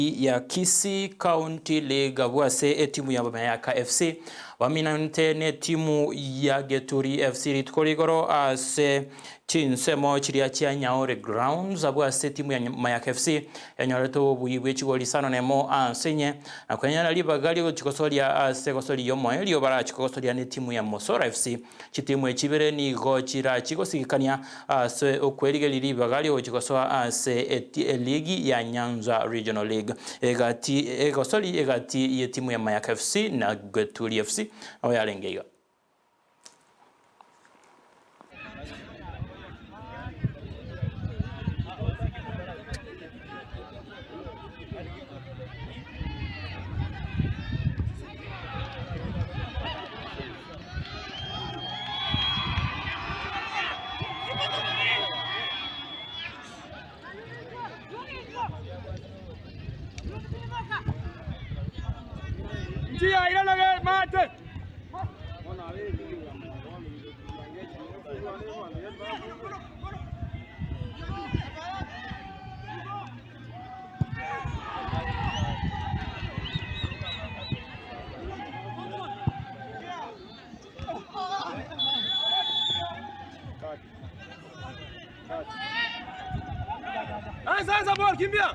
Ya Kisii County League abwo ase etimu ya Mayaka FC baminanete netimu ya Geturi FC rituko rigoro ase chinsemo chiria chia Nyaore Grounds abwo ase etimu ya Mayaka FC yanyorete obuyi bwe chigoli isano nemo ase inye na kwenyora ribaga riogochi gosoria ase gosoria omoerio barachi kogosoria netimu ya Mosora FC Chitimu echi ibere nigo chirachi gosigikania ase okwerigeria ribaga riogochi gosoa ase eligi ya Nyanza Regional League. Egati egosori egati yetimu ya Mayaka FC na Geturi FC nabo yarenge iga. Anza, anza ball, kimbia.